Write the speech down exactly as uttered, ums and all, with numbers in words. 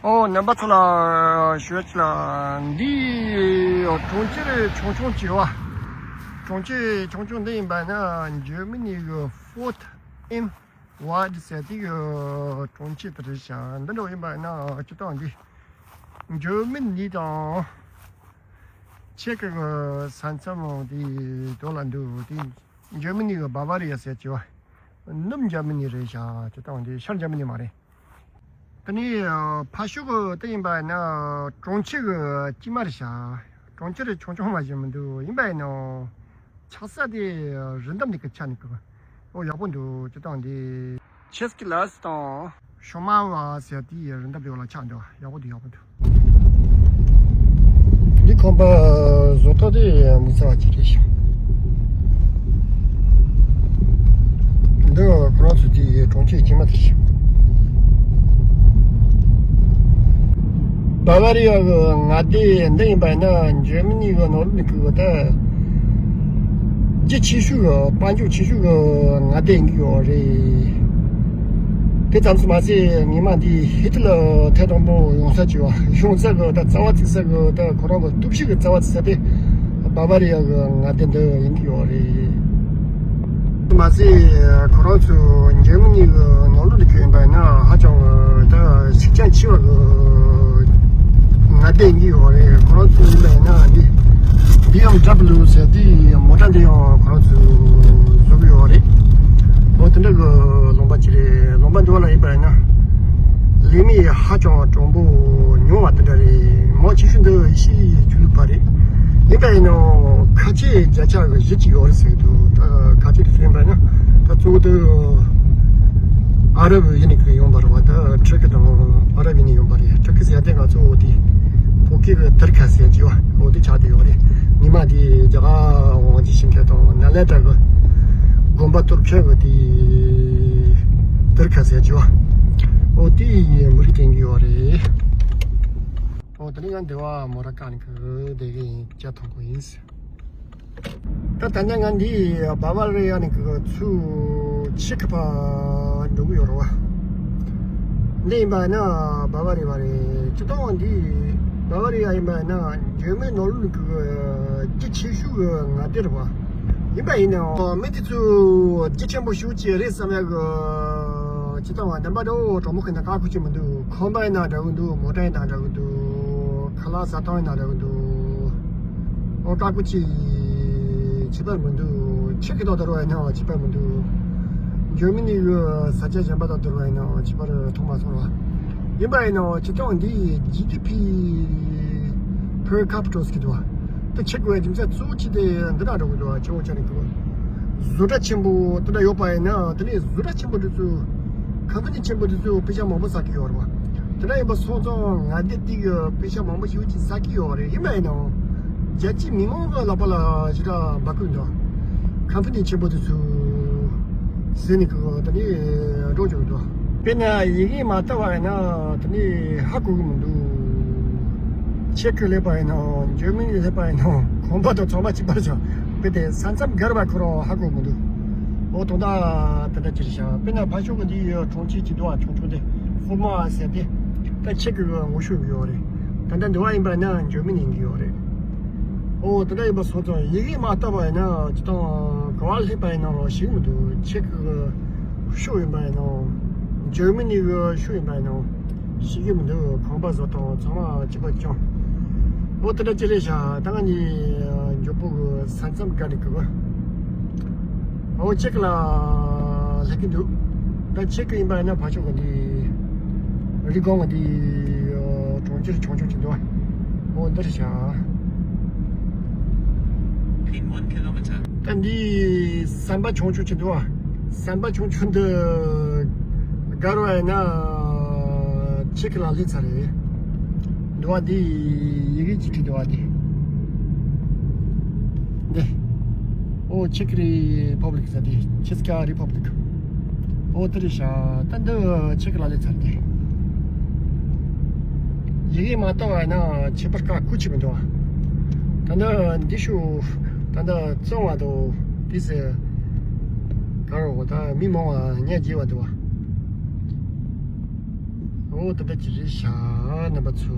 ཨོ། རྣམ་པ་ཚོ་ལ་ཞུ་ཡ་ཅིག་ལ། འདི་གྲོང་ཁྱེར་ཆུང་ཆུང་ཅིག་ཡོད་པ། གྲོང་ཁྱེར་ཆུང་ཆུང་འདི་ཡིན་པ་ན་འཇར་མ་ནི་གི་ཧྥོར་ཨིམ་ཝར་ཟེར་དེ་གི་གྲོང་ཁྱེར་དེ་རེད་ཤག་འདི་འདྲ་ཡིན་པ་ན་སྤྱིར་བཏང་འདི་འཇར་མ་ནི་དང་ཅེག་གི་ས་མཚམས་དེ་དོ་ལ་འདུག་དེ་འཇར་མ་ནི་གི་བ་བ་རི་ཡ་ཟེར་གྱི་བ། ནུབ་འཇར་མ་ནི་རེད་ཤག་སྤྱིར་བཏང་འདི་ཤར་འཇར་མ་ནི་མ་རེད། དེ་ནས་ཨ་ཕར་ཕྱོགས་ཀྱི་དེ་ཡིན་པ་ཡིན་ན་གྲོང་ཁྱེར་གྱི་དཀྱིལ་མ་རེད་ཤག་གྲོང་ཁྱེར་ཆུང་ཆུང་མ་ཞིག་མི་འདུག་ཡིན་པ་ཡིན་ནའང་ཆགས་ས་དེ་རི་འདབས་འདི་གི་ཆ་ནས་གི་ཨོ་ཡག་པོ་འདུག་སྤྱིར་བཏང་འདི་ཆེ་སི་ཀི་ལ་སི་དང་ཤོ་མ་ཝ་ཟེར་དེའི་རི་འདབས་དེ་ལ་ཆགས་འདུག་ཡག་པོ་འདུག་ཡག་པོ་འདུག་འདི་ཁང་པ་བཟོ་ཐབས་དེ་མི་ཚར་བ་ཅིག་རེད་ཤག་འདི་ཁོ་རང་ཚོ་དེའི་གྲོང་ཁྱེར་དཀྱིལ་མ་དེ་ཤག་བ་བ་རི་ཡ་གི་མངའ་སྡེ་འདི་ཡིན་པ་ཡིན་ན་འཇར་མ་ནི་གི་ནང་ལོགས་ནས་གི་ད་རྒྱ་ཆེ་ཤོས་གི་དཔལ་འབྱོར་ཆེ་ཤོས་གི་མངའ་སྡེ་ཡིན་གི་ཡོད་རེད། དེ་ཙམ་དུ་མ་ཟད་ཉི་མ་འདི་ཧི་ཏི་ལར་ཐེངས་དང་པོ་ཡོང་ས་བྱས་པ། ཡོང་ས་གི་ད་རྩ་བ་བརྩིགས་ས་གི་ད་ཁོ་རང་གི་སྟོབས་ཤུགས་གི་རྩ་བ་བརྩིགས་ས་དེ་བ་བ་རི་ཡ་གི་མངའ་སྡེ་འདི་ཡིན་གི་ཡོད་རེད། མ་ཟད་ཁོ་རང་ཚོ་འཇར་མ་ནི་གི་ནང་ལོགས་ལ་ཁྱོད་ཡིན་པ་ཡིན་ན་ཧ་ཅང་ད་ཤུགས་རྐྱེན་ཆེ་བ་གི་མངའ་སྡེ་ཡིན་གི་ཡོད་རེད། ཁོ་རང་ཚོ་ཡིན་པ་ཡིན་ན་འདི་བི་ཨེམ་ཌབ་ལུ་ཟེར་དེ་མོ་ཊ་འདི་ཡང་ཁོ་རང་ཚོས་བཟོ་གི་ཡོད་རེད། འོ་དེ་འདྲ་གི་ལུང་པ་ཅིག་རེད། ལུང་པ་འདི་བ་ལ་ཡིན་པ་ཡིན་ན་ལས་མི་ཧ་ཅང་གྲུང་པོ་ཉུང་བ་དེ་འདྲ་རེད། མང་ཆེ་ཤོས་འདི་ཨེ་ཤི་ཡའི་ཆོས་ལུགས་པ་རེད། ཡིན་པ་ཡིན་ནའང་ཁ་ཆེ་བརྒྱ་ཆ་གི་བཞི་ཅིག་ཡོད་རེད་ཟེར་གི་འདུག་ད་ཁ་ཆེ་དེ་ཚོ་ཡིན་པ་ཡིན་ན་ད་གཙོ་བོ་དེ་ཨ་རབ་ཡུལ་ནས་གི་ཡོང་བ་རེད་བ། ད་ཊར་ཀི་དང་ཨ་རབ་ཡུལ་ནས་ཡོང་བ་རེད། ཊར་ཀི་ཟེར་དེ་ང་ཚོ་འོ་དེ་བོད་སྐད་གི་ཏུར་ཁ་ཟེར་གྱི་བ་འོ་དེ་ཆགས་བསྡད་ཡོད་རེད། ཉི་མ་དེ་རྒྱ་གར་དབང་ཆ་བྱེད་མཁན་དང་ནཱ་ལེནྡྲ་གི་དགོན་པ་གཏོར་མཁན་གི་དེ་ཏུར་ཁ་ཟེར་གྱི་བ་འོ་དེ་མི་རིགས་བསྟན་གྱི་ཡོད་རེད། འོ་དེ་ནས་ཡང་འདི་བ་མོ་ར་ཀ་ནི་གི་བསྡད་གི་ཡིན། སྐྱ་ཐང་གི་ཡིན། ད་ད་ནས་ང་འདི་བ་བ་རི་ཡ་ནས་གི་ཚུར་ཅེག་གི་ཕར་འགྲོ་གི་ཡོད་རེད་བ། འདི་ཡིན་པ་ན་བ་བ་རི་བ་རེད། སྤྱིར་བཏང་འདི་བ་བ་རི་ཡ་ཡིན་པ་ན་འཇར་མན་ནང་ལོགས་ཀྱི་རྒྱ་ཆེ་ཤོས་ཀྱི་མངའ་སྡེ་རེད་བ། ཡིན་པ་ཡིན་ནའང་མི་དེ་ཚོ་རྒྱ་ཆེན་པོ་ཞེ་ཅིག་རེད་བསམ་ཡག་གི་སྤྱིར་བཏང་བ་རྣམ་པ་འདྲ་བོ་གྲོགས་མོ་ཁྱེད་ན་ཀ་ཁུ་ཅིག་མི་འདུག་ཁང་པ་ཡིན་ན་འདྲ་གི་འདུག་མོ་ཊ་ཡིན་ན་འདྲ་གི་འདུག་ཁ་ལག་ཟ་སྟངས་ཡིན་ན་འདྲ་གི་འདུག་ཨོ་ཀ་ཀུ་ཅི་ཁྱད་པར་མི་འདུག་ཅེག་གི་དང་དེ་རུ་ཡིན་ནའང་ཁྱད་པར་མི་འདུག་འཇར་མ་ནི་གི་ས་ཆ་གཞན་པ་དང་དེ་རུ་ཡིན་ནའང་ཁྱད་པར་མཐོང་མ་སོང་ར། ཡིན་པ་ཡིན་ནའང་སྤྱིར་བཏང་འདི་ཇི་ཌི་པི་per capita ཟེར་གི་འདུག་བ། དེ་ཆེག་གི་རྒྱུ་མཚན་གཙོ་བོ་ཅིག་དེ་འདི་ན་འགྲོ་གི་འདུག་བ། ཆེ་བོ་ཆ་ནས་གི་བཟོ་གྲྭ་ཆེན་པོ་དེ་འདྲ་ཡོད་པ་ཡིན་ན་དེ་ནས་བཟོ་གྲྭ་ཆེན་པོ་དེ་ཚོ་ཁམ་པ་ནི་ཆེན་པོ་དེ་ཚོས་པེ་ཤ་མང་པོ་ཟ་གི་ཡོད་རེད་བ། དེ་འདྲ་ཡིན་པ་སོང་ཙང་མངའ་སྡེ་དེ་གི་པེ་ཤ་མང་པོ་ཞེ་པོ་ཅིག་ཟ་གི་ཡོད་རེད། ཡིན་པ་ཡིན་ནའང་རྒྱལ་སྤྱིའི་མི་མང་གི་ལག་པ་ལ་ཞེ་དྲག་འབབ་ཀྱི་མི་འདུག་ཁམ་པ་ནི་ཆེན་པོ་དེ་ཚོས་ཟས་ནི་གི་དེ་ནས་འགྲོ་བཅུག་འདུག་དཔེར་ན་ཡི་གེ་མ་བཏགས་པ་ཡིན་ན་དེ་ནས་ཧ་གོ་གི་མི་འདུག་ཅེག་གི་སླེབས་པ་ཡིན་ནའང་འཇར་མ་ནི་སླེབས་པ་ཡིན་ནའང་གོམ་པ་དང་ཚང་མ་གཅིག་པ་རེད་ཤག་དཔེ་དེ་ས་མཚམས་བརྒལ་བ་ཁོ་རང་ཧ་གོ་མི་འདུག་འོ་དོན་དག་དེ་འདྲ་ཅིག་རེད་ཤག་དཔེར་ན་ཕར་ཕྱོགས་ཀྱི་འདི་ཡི་གྲོང་ཁྱེར་གྱི་འདུག་བ། ཆུང་ཆུང་དེ་ཧྥུ་མ་ཟེར་དེ་ད་ཅེག་གི་ངོ་ཤེས་ཀྱི་ཡོད་རེད། ད་ལྟ་འདི་བ་ཡིན་པ་ན་འཇར་མ་ནི་ཡིན་གྱི་ཡོད་རེད། ཨོ་དེ་འདྲ་ཡིན་པ་སོང་ཙང་ཡི་གེ་མ་བཏགས་པ་ཡིན་ན་ཅི་དང་ག་བ་སླེབས་པ་ཡིན་ནའང་ཤེས་ཀྱི་མི་འདུག་ཅེག་གི་ཤོག་ཡིན་པ་ཡིན་ནའང་འཇར་མ་ནི་གི་ཤོག་ཡིན་པ་ཡིན་ནའང་ཤེས་ཀྱི་མི་འདུག་ཁང་པ་བཟོ་སྟངས་ཚང་མ་གཅིག་པ་རྐྱང་། ཨོ་དེ་འདྲ་ཅིག་རེད་ཤག་ད་ང་གཉིས་མགྱོགས་པོ་གི་ས་མཚམས་བརྒལ་ནས་གི་གི་ཨོ་ཅེག་ལ་སླེབས་ཀྱི་འདུག་ད་ཅེག་གི་ཡིན་པ་ཡིན་ན་ཕར་ཕྱོགས་གི་འདི་རི་སྒང་གི་འདི་གྲོང་ཁྱེར་ཆུང་ཆུང་ཅིག་འདུག་ཨོ་འདི་རེད་ཤག In one kilometer. ད་འདི་ཟམ་པ་ཆུང་ཆུང་ཅིག་འདུག་ཨ། ཟམ་པ་ཆུང་ཆུང་འདི་བརྒལ་བ་ཡིན་ན་ཅེག་ལ་སླེབས་ཚར་རེད། འདུག་ཨ། འདི་ཡི་གེ་ཅིག་བྲིས་འདུག་ཨ། འདི་འདི་ཨོ་ཅེག་རི་པབ་ལིག་ཟེར། འདི་ཅེག་རི་པབ་ལིག་ཨོ་དེ་རེད་ཤག་ད་འདི་ཅེག་ལ་སླེབས་ཚར་ཏེ། ཡི་གེ་མ་བལྟ་བ་ཡིན་ན་ཁྱད་པར་ག་ཁུལ་གཅིག་མི་འདུག་ད་ནི་འདི་ཤུ་ད་ནི་བཙོང་བ་དང་དེ་ཟེར་ག་རེ་ད་མི་མང་བ་ཉལ་རྒྱས་པ་འདུག་བ། ཨོ་ད་ལྟ་ཅི་རེད་ཤག་རྣམ་པ་ཚོ།